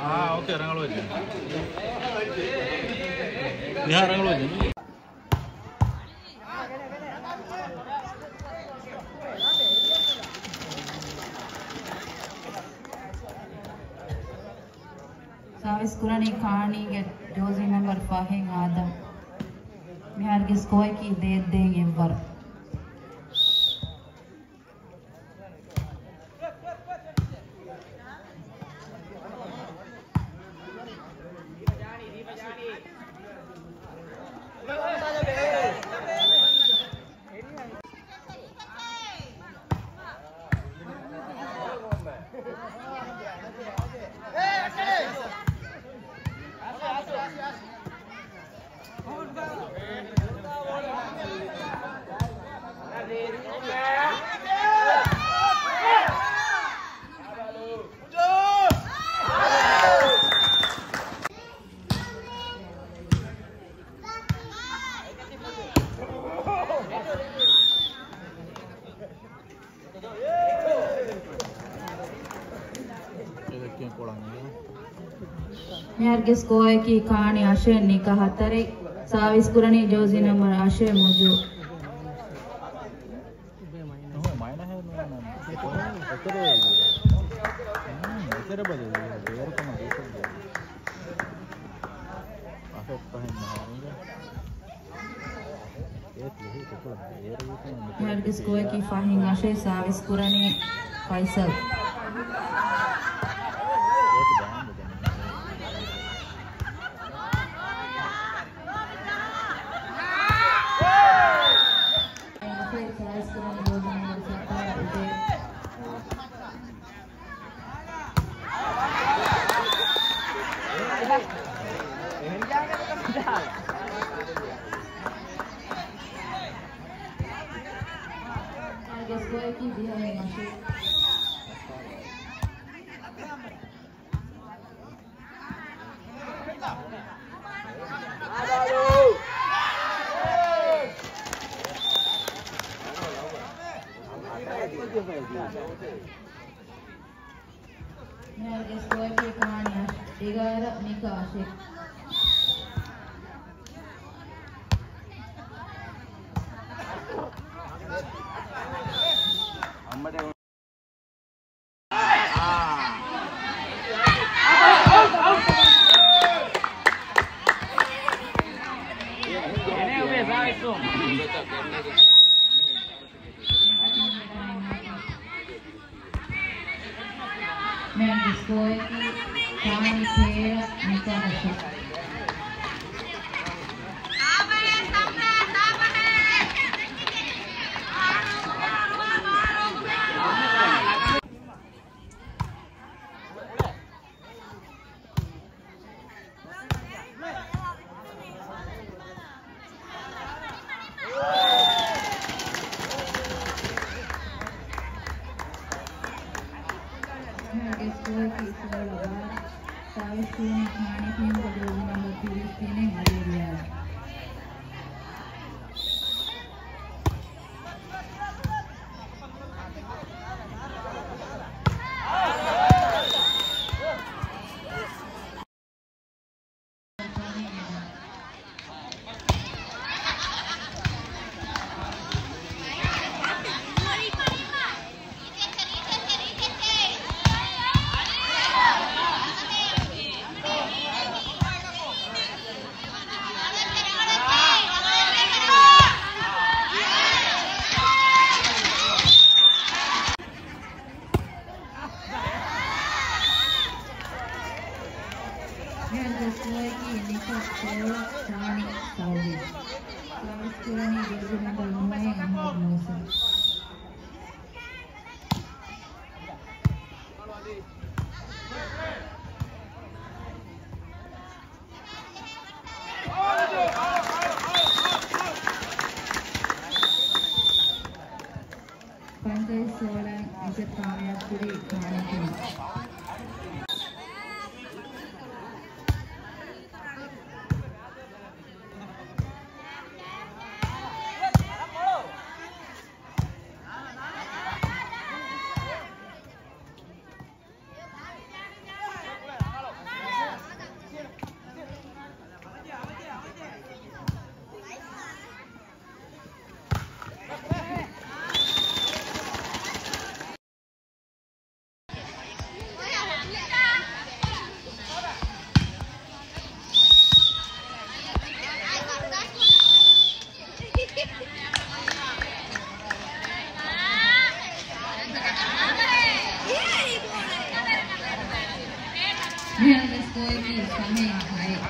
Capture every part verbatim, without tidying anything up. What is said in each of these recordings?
އާ، އޯކޭ، ރަނގަޅުވެއްޖެ. ނިހާ ރަނގަޅުވެއްޖެ. ސާވިސް ކުރަނީ ކާނީގެ ޖާޒީ ނަމްބަރު ފަހެއް އާދަމް. މިހާރުގެ ސްކޯއަކީ ދޭއް ދޭއް އެއްވަރު. މިހާރުގެ ސްކޯއަކީ ކާނި އަށެއް، ނިކާ ހަތަރެއް. ސާވިސް ކުރަނީ ޖާޒީ ނަމްބަރު އަށެއް މުޖު. ނުހު، މައިނަހެއް ނުވާނަން. އެތެރެ، އެތެރެ ބަދަލު، ބޭރު ކަމަށް ދީފައްޖެ. އަހެއް ފަހެއް ނުވާނަން. މިހާރުގެ ސްކޯއަކީ ފަހެއް އަށެއް، ސާވިސް ކުރަނީ ފައިސަލް. މިހާރުގެ ސްކޯއަކީ ކާނި އަށެއް އެގާރަ، ނިކާ އަށެއް. މިހާރުގެ ސްކޯއަކީ ކާނި ތޭރަ، ނިކާ އަށެއް. މިހާރުގެ ސްކޯއަކީ ސޯޅަ ބާރަ، ސާވިސް ކުރަނީ ކާނި ޓީމުގެ ޖާޒީ ނަމްބަރު ތިރީސް ތިނެއް އަލީ ރިޔާޒް. ސްކޯއަކީ ނިކަ ސޯޅަ، ކާނި ސައުވީސް. ސަރވިސް ކުރަނީ ޖާޒީ ނަމްބަރު ނުވައެއް އަޙްމަދު މޫސާ. ފަންސާސް ސޯޅަ އިންސެޓް ކާމިޔާބު ކުރީ ކާނި ޓީމް. މިހާރު ސްކޯއަކީ ފަހެއް ހައެއް.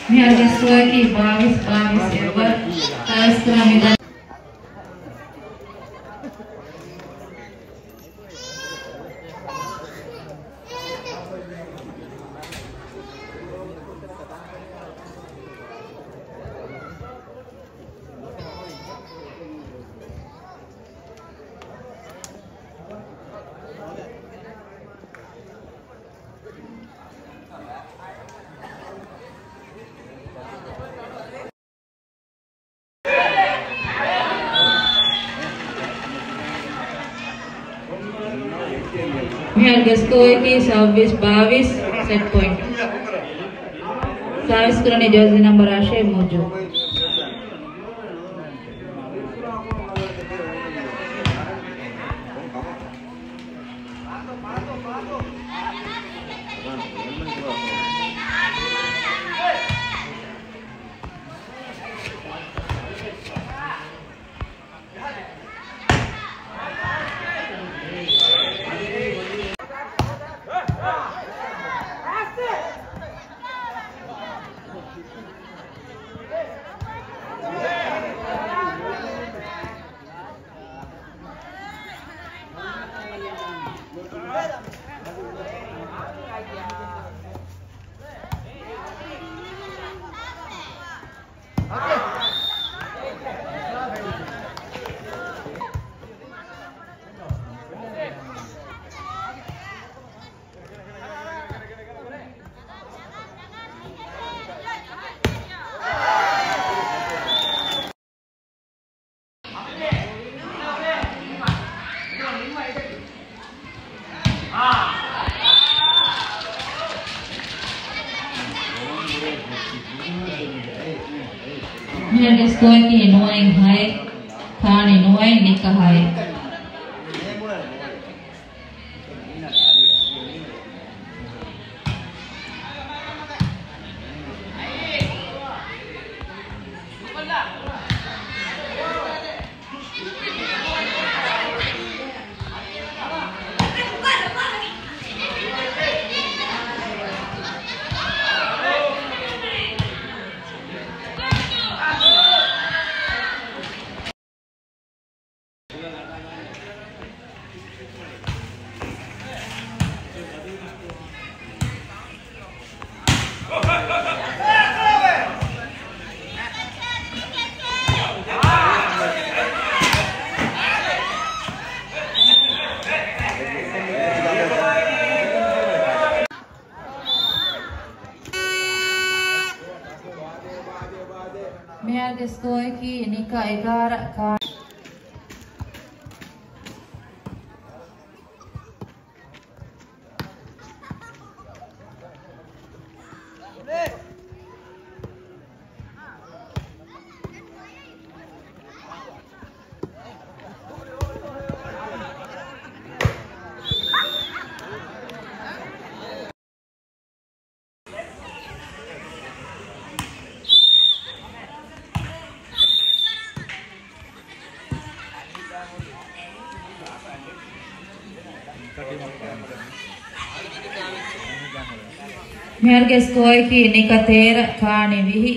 މިހާރުގެ ސްކޯއަކީ ބާވީސް ބާވީސް އެއްވަރު. ސަރވިސް ކުރަނީ މިދަނީ. މިހާރުގެ ސްކޯއަކީ ސައުވީސް ބާވީސް، ސެޓް ޕޮއިންޓް. ސަރވިސް ކުރަނީ ޖާޒީ ނަމްބަރު އަށެއް މުޖު. މިހާރުގެ ސްކޯއަކީ ނުވައެއް ހައެއް، ކާނި ނުވައެއް، ނިކަ ހައެއް. މިހާރުގެ ސްކޯއަކީ ނިކަ އެގާރަ، ކާ. މިހާރުގެ ސްކޯއަކީ ނިކަ ތޭރަ، ކާނި ވިހި.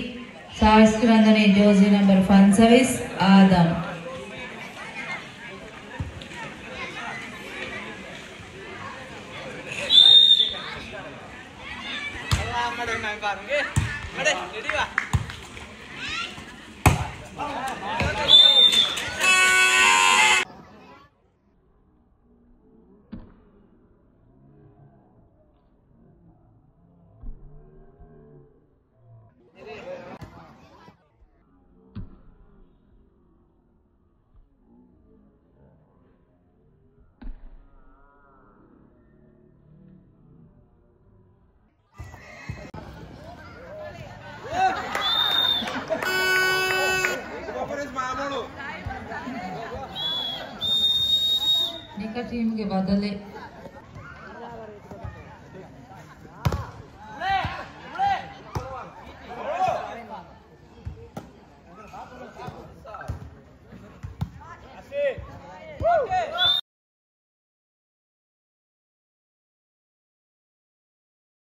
ސާވިސް ކުރަން ދަނީ ޖާޒީ ނަމްބަރު ފަންސަވީސް، އާދަމް. ނިކަ ޓީމުގެ ބަދަލެއް.